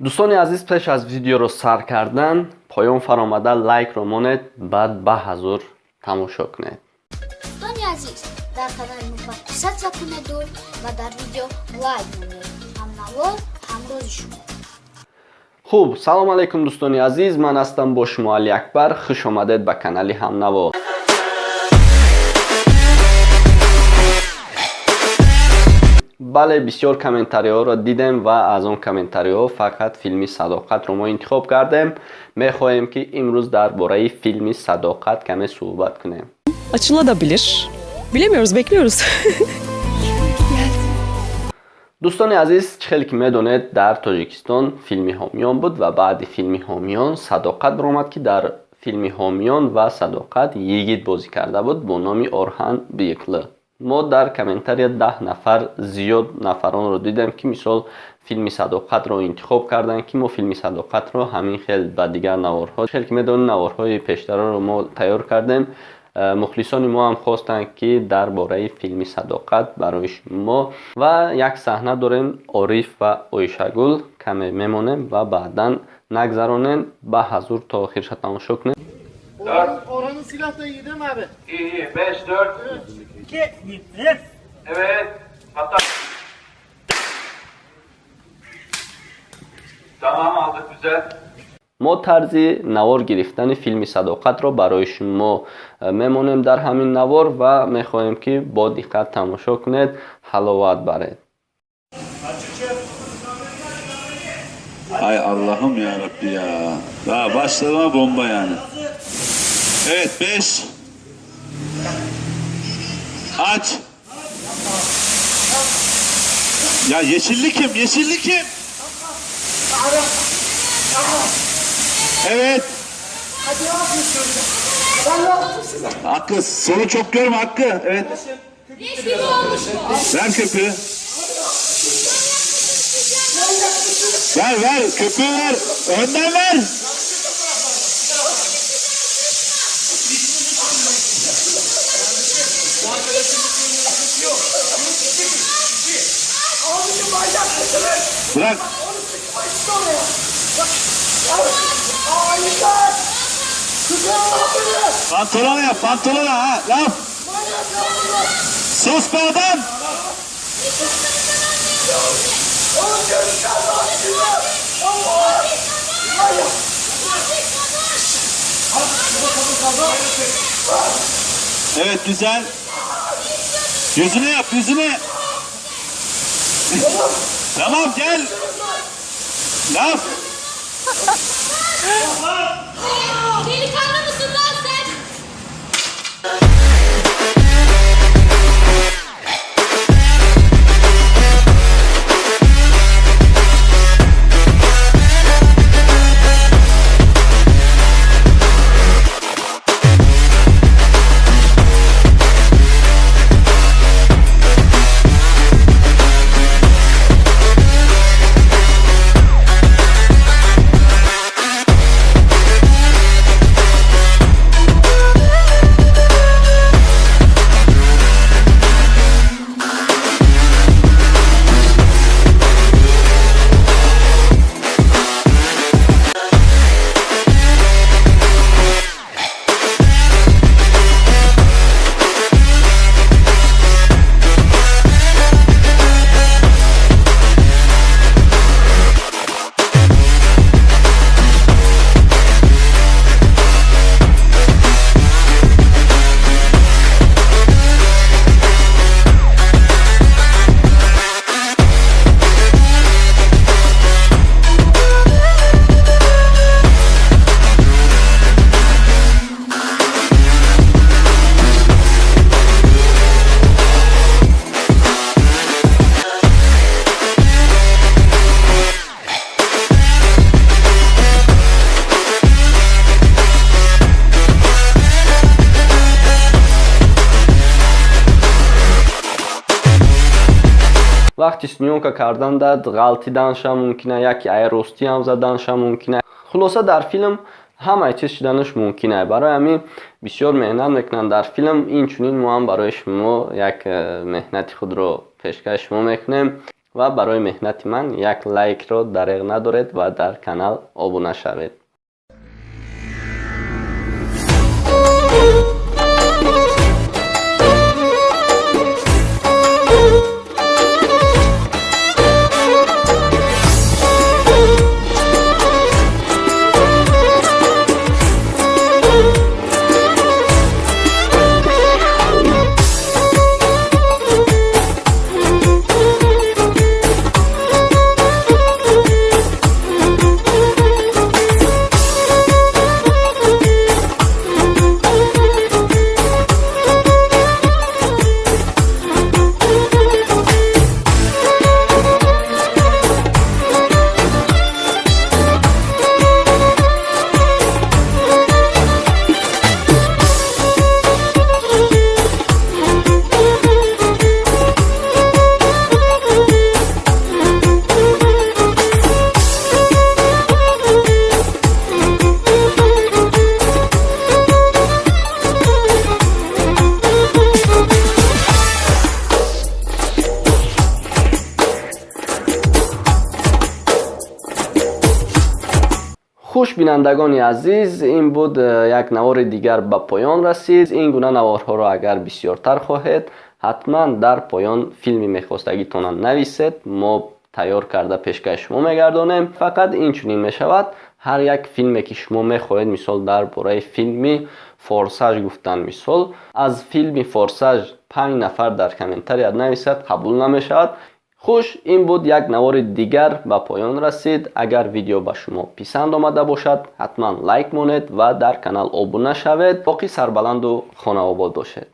Дӯстони азиз, пеш аз видеоро сар кардан, поён фаромада лайкро монед, баъд ба ҳазур тамошо кунед. Дӯстони азиз, дар канали мо подписаться кунеду ва дар видео лайк монед. Ҳамнаво ҳамрози шумо. Хуб, салом алайкум, дӯстони азиз, ман ҳастам бо шумо Али Акбар. Хуш омадед ба канали Ҳамнаво. Бале, бисёр комментариҳоро дидем ва аз он комментариҳо фақат филми Садоқатро мо интихоб кардем. Мехоҳем, ки имрӯз дар бораи филми Садоқат каме суҳбат кунем. Açılabilir. Bilemiyoruz, bekliyoruz. Дӯстони азиз, чӣ хеле ки медонед, дар Тоҷикистон филми Ҳомиён буд ва баъди филми Ҳомиён Садоқат баромад, ки дар филми Ҳомиён ва Садоқат йигит бозӣ карда буд бо номи Орҳан Бииқлӣ. Мо дар комментария 10 нафар зиёд нафаронро дидем, ки мисол филми Садоқатро интихоб карданд, ки мо филми Садоқатро ҳамин хел ба дигар наворҳо, хеле ки медонед, наворҳои пештараро мо тайёр кардем. Мухлисони мо ҳам хостанд, ки дар бораи филми Садоқат барои шумо ва як саҳна дорем, Ориф ва Оишагул, каме мемонем ва баъдан нагзаронем, ба ҳазур то охирша тамошо кунем. Orhan'ın silah da iyi değil mi abi? İyi iyi. 5, 4. 2, 1. Evet. Hatta. Tamam, aldık, güzel. Мо тарзи навор гирифтани филми Садоқатро барои шумо мемонем дар ҳамин навор ва мехоҳем, ки бо диққат тамошо кунед, ҳаловат баред. Ay Allah'ım ya Rabbi ya. Daha başlama bomba yani. Evet, 5. Aç. Ya yeşilli kim? Yeşilli kim? Evet. Hakkı solu çok görme Hakkı. Evet. Ver köpüğü. Ver ver köpüğü ver. Önden ver. Bırak. Pantolona yap, pantolona ha. Yap. Sus be adam. Evet, güzel. Yüzüne yap, yüzüne. Tamam, gel. Laf. Delikanlı mısın lan sen? Вақти съёмка кардан ғалтиданша мумкина, яке ай ростиам заданша мумкина. Хулоса, дар филм ҳамаи чиз шуданаш мумкин. Барои ҳамин бисёр меҳнат мекунанд дар филм. Инчунин мо ҳам барои шумо як меҳнати худро пешкаш шумо мекунем. Ва барои меҳнати ман як лайкро дареғ надоред ва дар канал обуна шавед. Хуш, бинандагони азиз, ин буд як навори дигар ба поён расид. Ин гуна наворҳоро агар бисёртар хоҳед, ҳатман дар поён филми мехостагитонро нависед, мо тайёр карда пешкаши шумо мегардонем. Фақат инчунин мешавад: ҳар як филме ки шумо мехоҳед, мисол дар бораи филми «Форсаж» гуфтан, мисол аз филми «Форсаж» 5 нафар дар комментария нависад, қабул намешавад. Хуш, ин буд як навори дигар ба поён расид. Агар видео ба шумо писанд омада бошад, ҳатман лайк монед ва дар канал обуна шавед. Боқӣ сарбаланду хонаобод бошед.